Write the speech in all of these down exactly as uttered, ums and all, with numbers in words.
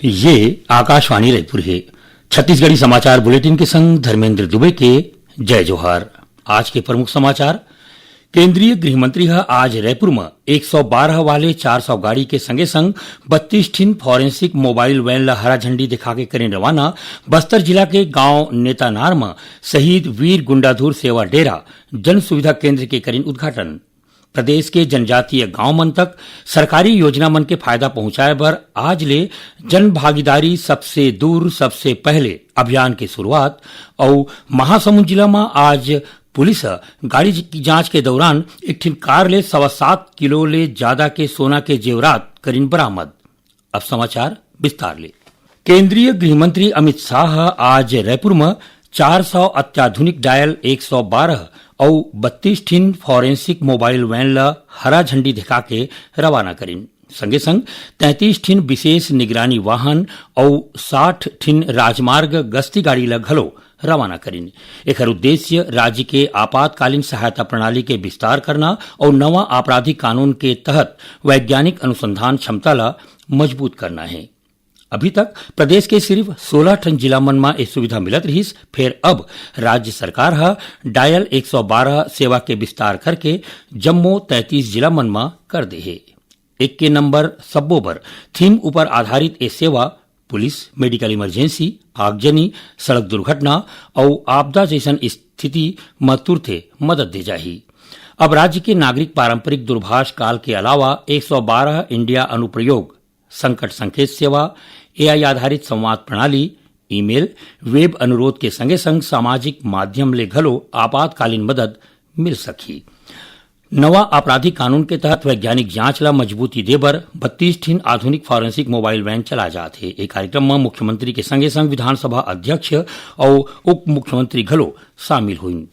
ये आकाशवाणी रायपुर हे। छत्तीसगढ़ी समाचार बुलेटिन के संग धर्मेंद्र दुबे के जय जोहार। आज के प्रमुख समाचार। केंद्रीय गृह मंत्री ह आज रायपुर म एक सौ बारह वाले चार सौ गाड़ी के संगे संग बत्तीस ठिन forensic mobile van ल हरा झंडी दिखाके करिन रवाना। बस्तर जिला के गांव नेतानार म शहीद वीर गुंडाधुर सेवा डेरा जन सुविधा केंद्र के करिन उद्घाटन। प्रदेश के जनजातीय गांव मन तक सरकारी योजना मन के फायदा पहुंचाए बर आज ले जन भागीदारी सबसे दूर सबसे पहले अभियान के शुरुआत। अउ महासमुंद जिला म आज पुलिस ह गाड़ी की जांच के दौरान एक ठिन कार ले सवा सात किलो ले ज्यादा के सोना के जेवरात करिन बरामद। अब समाचार विस्तार ले। केंद्रीय गृह मंत्री अमित शाह ह आज रायपुर म चार सौ अत्याधुनिक डायल एक सौ बारह अउ बत्तीस ठिन forensic mobile van ल हरा झंडी दिखाके रवाना करिन। संगे संग तैंतीस ठिन विशेष निगरानी वाहन अउ साठ ठिन राजमार्ग गश्ती गाड़ी ल घलो रवाना करिन। एखर उद्देश्य राज्य के आपातकालीन सहायता प्रणाली के विस्तार करना अउ नवा आपराधिक कानून के तहत वैज्ञानिक अनुसंधान क्षमता ल मजबूत करना हे। अभी तक प्रदेश के सिर्फ सोलह ठन जिला मन म ए सुविधा मिलत रिहिस, फेर अब राज्य सरकार ह डायल एक सौ बारह सेवा के विस्तार करके जम्मो तैंतीस जिला मन म कर दे हे। एक के नंबर सब्बो बर थीम ऊपर आधारित ए सेवा पुलिस, मेडिकल इमरजेंसी, आगजनी, सड़क दुर्घटना अउ आपदा जइसन स्थिति म तुरते मदद दे जाही। अब राज्य के नागरिक पारंपरिक दूरभाष काल के अलावा एक सौ बारह इंडिया अनुप्रयोग, संकट संकेत सेवा, एआई आधारित संवाद प्रणाली, ईमेल, वेब अनुरोध के संगे संग सामाजिक माध्यम ले घलो आपातकालीन मदद मिल सकही। नवा आपराधिक कानून के तहत वैज्ञानिक जांच ला मजबूती देबर बत्तीस ठिन आधुनिक forensic mobile van चला जात हे। ए कार्यक्रम म मुख्यमंत्री के संगे संग विधानसभा अध्यक्ष अउ उप मुख्यमंत्री घलो शामिल होइन।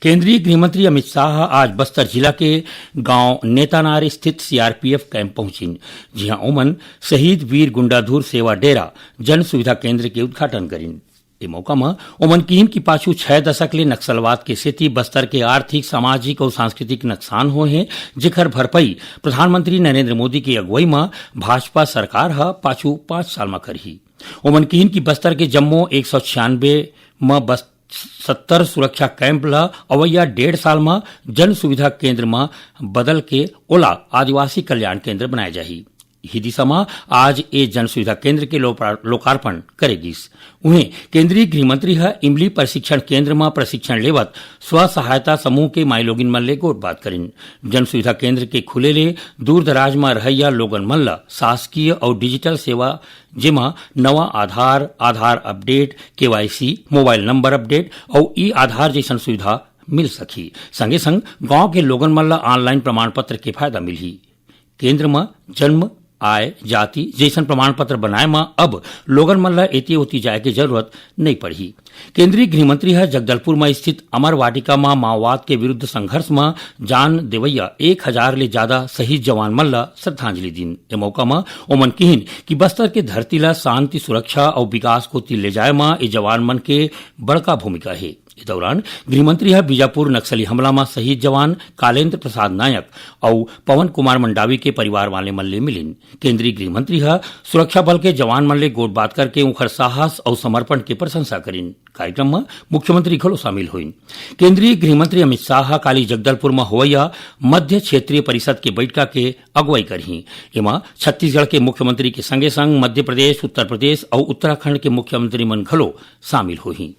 केंद्रीय गृह मंत्री अमित शाह आज बस्तर जिला के गांव नेतानार स्थित सीआरपीएफ कैंप पहुंचिन, जिहां ओमन शहीद वीर गुंडाधुर सेवा डेरा जन सुविधा केंद्र के उद्घाटन करिन। ए मौका म ओमन किहिन कि पाछू छह दशक ले नक्सलवाद के सेती बस्तर के आर्थिक, सामाजिक अउ सांस्कृतिक नुकसान होए हे, जेकर भरपाई प्रधानमंत्री नरेंद्र मोदी के अगुवई म भाजपा सरकार ह पाछू पाँच साल म करही। ओमन किहिन कि बस्तर के जम्मो एक सौ छियानबे म बस सत्तर सुरक्षा कैंप ल अवइया डेढ़ साल म जन सुविधा केंद्र म बदल के ओला आदिवासी कल्याण केंद्र बनाए जाही। इही दिशा म आज ए जन सुविधा केंद्र के लोपा-, लोकार्पण करे गिस। उहें, केंद्रीय गृह मंत्री ह इमली प्रशिक्षण केंद्र म प्रशिक्षण लेवत स्व सहायता समूह के माईलोगिन मन ले गोठबात करिन। जन सुविधा केंद्र के खुले ले दूर दराज म रहइया लोगन मन ल शासकीय अउ डिजिटल सेवा, जेमा नवा Aadhaar, Aadhaar update, KYC, mobile number update अउ ई आधार जइसन सुविधा मिल सकही। संगे संग गांव के लोगन मन ल ऑनलाइन प्रमाण पत्र के फायदा मिलही। केंद्र म जन्म, आय, जाति जइसन प्रमाण पत्र बनाए म अब लोगन मन ल एती ओती जाए के जरूरत नइ पड़ही। केंद्रीय गृह मंत्री ह जगदलपुर म स्थित अमर वाटिका म माओवाद के विरुद्ध संघर्ष म जान देवइया एक हजार ले जादा शहीद जवान मन ल श्रद्धांजलि दीन। ए मौका म ओमन किहिन कि बस्तर के धरती ल शांति, सुरक्षा अउ विकास कोति ले जाए म ए जवान मन के बड़का भूमिका हे। ए दौरान गृह मंत्री ह बीजापुर नक्सली हमला म शहीद जवान कालेंद्र प्रसाद नायक अउ पवन कुमार मंडावी के परिवार वाले मन ले मिलिन। केंद्रीय गृह मंत्री ह सुरक्षा बल के जवान मन ले गोठबात करके उंखर साहस अउ समर्पण के प्रशंसा करिन। कार्यक्रम म मुख्यमंत्री घलो शामिल होइन। केंद्रीय गृह मंत्री अमित शाह ह काली जगदलपुर म होवइया मध्य क्षेत्रीय परिषद के बइठका के अगुवई करही। एमा छत्तीसगढ़ के मुख्यमंत्री के संगे संग मध्य प्रदेश, उत्तर प्रदेश अउ उत्तराखंड के मुख्यमंत्री मन घलो शामिल होही।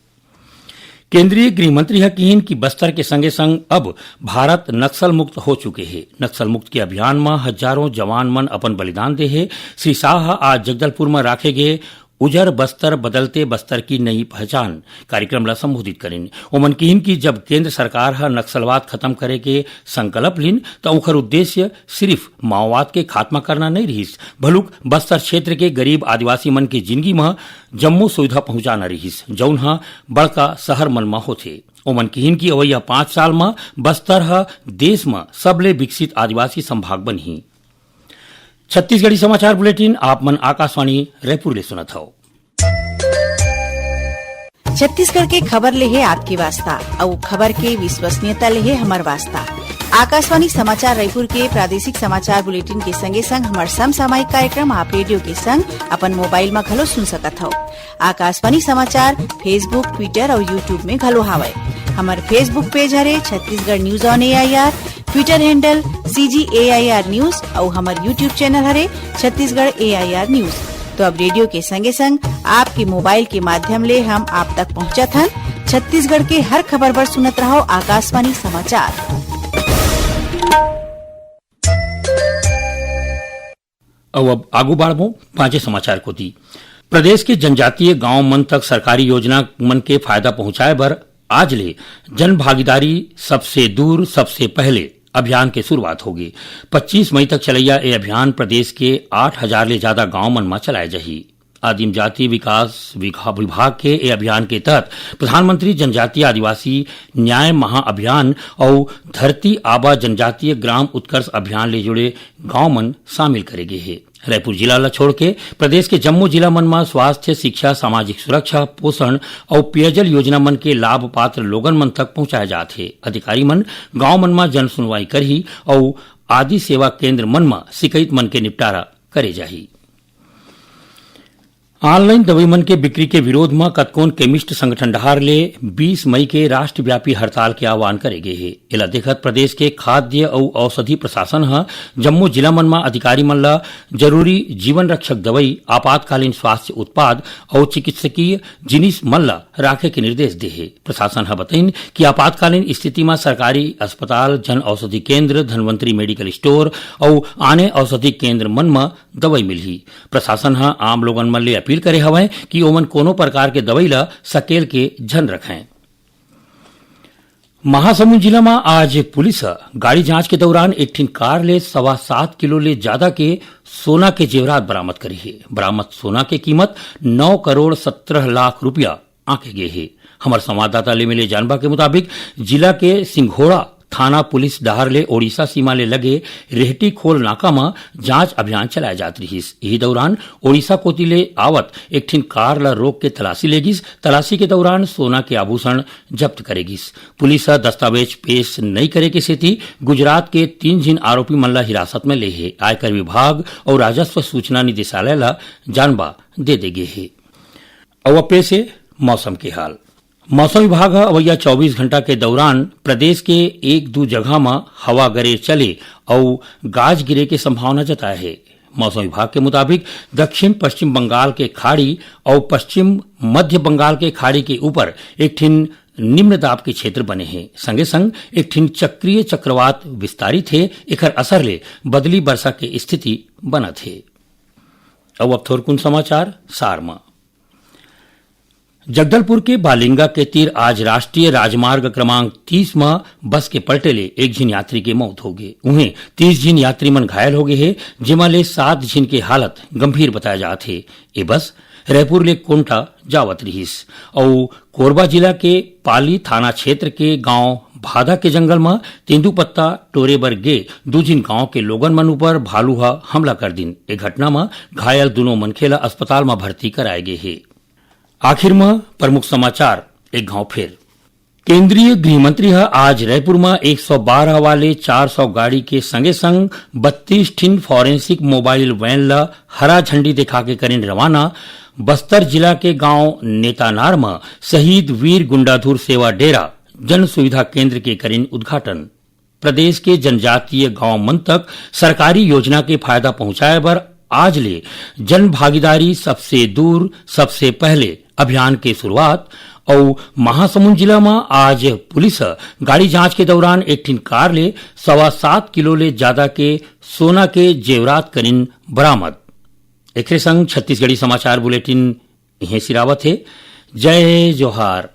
केंद्रीय गृह मंत्री ह किहिन कि बस्तर के संगे संग अब भारत नक्सल मुक्त हो चुके हे। नक्सल मुक्त के अभियान म हजारों जवान मन अपन बलिदान दे हे। श्री शाह ह आज जगदलपुर म राखे गे उजर बस्तर बदलते बस्तर की नई पहचान कार्यक्रम ला संबोधित करिन। ओमन किहिन कि जब केंद्र सरकार ह नक्सलवाद खत्म करे के संकल्प लिन, त ओखर उद्देश्य सिर्फ माओवाद के खात्मा करना नइ रिहिस, भलुक बस्तर क्षेत्र के गरीब आदिवासी मन के जिनगी म जम्मो सुविधा पहुंचाना रिहिस, जउन ह बड़का शहर मन म होथे। ओमन किहिन कि अवइया पाँच साल म बस्तर ह देश म सबले विकसित आदिवासी संभाग बनही। छत्तीसगढ़ी समाचार बुलेटिन आप मन आकाशवाणी रायपुर ले सुनत हव। छत्तीसगढ़ के खबर ले हे आपके वास्ता, अउ खबर के विश्वसनीयता ले हे हमर वास्ता। आकाशवाणी समाचार रायपुर के प्रादेशिक समाचार बुलेटिन के संगे संग हमर समसामयिक कार्यक्रम आप रेडियो के संग अपन मोबाइल म घलो सुन सकत हव। आकाशवाणी समाचार Facebook, Twitter अउ YouTube में घलो हावय। हमर Facebook पेज हरे Chhattisgarh news on AIR, Twitter handle CG AIR news अउ हमर YouTube चैनल हरे छत्तीसगढ़ एआईआर न्यूज। तो अब रेडियो के संगे संग आपके मोबाइल के माध्यम ले हम आप तक पहुंचत हन। छत्तीसगढ़ के हर खबर बर सुनत रहव आकाशवाणी समाचार। अउ अब आगू बाढ़बो बांचे समाचार कोति। प्रदेश के जनजातीय गांव मन तक सरकारी योजना मन के फायदा पहुंचाए बर आज ले जन भागीदारी सबसे दूर सबसे पहले अभियान के शुरुआत होगे। पच्चीस मई तक चलैया ए अभियान प्रदेश के आठ हजार ले ज्यादा गांव मन म चलाए जाही। आदिम जाति विकास विघा-, विभाग के ए अभियान के तहत प्रधानमंत्री जनजातीय आदिवासी न्याय महाअभियान अउ धरती आबा जनजातीय ग्राम उत्कर्ष अभियान ले जुड़े गांव मन शामिल करे गे हे। रायपुर जिला ल छोड़ के प्रदेश के जम्मो जिला मन म स्वास्थ्य, शिक्षा, सामाजिक सुरक्षा, पोषण अउ पेयजल योजना मन के लाभ पात्र लोगन मन तक पहुंचाए जात हे। अधिकारी मन गांव मन म जन सुनवाई करही अउ आदि सेवा केंद्र मन म शिकायत मन के निपटारा करे जाही। ऑनलाइन दवाई मन के बिक्री के विरोध म कतकोन केमिस्ट संगठन डहार ले बीस मई के राष्ट्रव्यापी हड़ताल के आह्वान करे गे हे। एला देखत प्रदेश के खाद्य अउ औषधि प्रशासन ह जम्मो जिला मन म अधिकारी मन ल जरूरी जीवन रक्षक दवाई, आपातकालीन स्वास्थ्य उत्पाद अउ चिकित्सकीय जिनिस मन ल राखे के निर्देश दे हे। प्रशासन ह बतइन कि आपातकालीन स्थिति म सरकारी अस्पताल, जन औषधि केंद्र, धनवंतरी मेडिकल स्टोर अउ आने औषधि केंद्र मन म दवाई मिलही। प्रशासन ह आम लोगन मन ले अपील करे हवय कि ओमन कोनो प्रकार के दवाई ल सकेल के झन रखें। महासमुंद जिला म आज पुलिस ह गाड़ी जांच के दौरान एक ठिन कार ले सवा सात किलो ले ज्यादा के सोना के जेवरात बरामद करे हे। बरामद सोना के कीमत नौ करोड़ सत्रह लाख रुपया आंके गे हे। हमर संवाददाता ले मिले जानबा के मुताबिक, जिला के सिंघोड़ा थाना पुलिस डहार ले ओडिशा सीमा ले लगे रेहटी खोल नाका म जांच अभियान चलाए जात रिहिस। इही दौरान ओडिशा कोति ले आवत एक ठिन कार ल रोक के तलाशी ले गिस। तलाशी के दौरान सोना के आभूषण जब्त करे गिस। पुलिस ह दस्तावेज पेश नइ करे के सेती गुजरात के तीन झिन आरोपी मन ल हिरासत म ले हे। आयकर विभाग अउ राजस्व सूचना निदेशालय ल जानबा दे दे गे हे। अउ अब पेश हे मौसम के हाल। मौसम विभाग ह अवइया चौबीस घंटा के दौरान प्रदेश के एक दू जगह म हवा गरेर चले अउ गाज गिरे के संभावना जताए हे। मौसम विभाग के मुताबिक, दक्षिण पश्चिम बंगाल के खाड़ी अउ पश्चिम मध्य बंगाल के खाड़ी के ऊपर एक ठिन निम्न दाब के क्षेत्र बने हे, संगे संग एक ठिन चक्रीय चक्रवात विस्तारित हे। एखर असर ले बदली बरसा के स्थिति बनत हे। अउ अब थोरकुन समाचार सार म। जगदलपुर के बालिंगा के तीर आज राष्ट्रीय राजमार्ग क्रमांक तीस म बस के पलटे ले एक झिन यात्री के मौत होगे। उहें, तीस झिन यात्री मन घायल होगे हे, जेमा ले सात झिन के हालत गंभीर बताए जात हे। ए बस रायपुर ले कोंटा जावत रिहिस अउ कोरबा जिला के पाली थाना क्षेत्र के गांव भादा के जंगल म तेंदूपत्ता टोरे बर गे दू झिन गांव के लोगन मन ऊपर भालू ह हमला कर दिन। ए घटना म घायल दूनों मनखे ल अस्पताल म भर्ती कराए गे हे। आखिर म प्रमुख समाचार एक घांव फेर। केंद्रीय गृह मंत्री ह आज रायपुर म एक सौ बारह वाले चार सौ गाड़ी के संगे संग बत्तीस ठिन forensic mobile van ल हरा झंडी दिखा के करिन रवाना। बस्तर जिला के गांव नेतानार म शहीद वीर गुंडाधुर सेवा डेरा जन सुविधा केंद्र के करिन उद्घाटन। प्रदेश के जनजातीय गांव मन तक सरकारी योजना के फायदा पहुंचाए बर आज ले जन भागीदारी सबसे दूर सबसे पहले अभियान के शुरुआत। अउ महासमुंद जिला म आज पुलिस ह गाड़ी जांच के दौरान एक ठिन कार ले सवा सात किलो ले ज्यादा के सोना के जेवरात करिन बरामद। एकरे संग छत्तीसगढ़ी समाचार बुलेटिन इहें सिरावत हे। जय जोहार।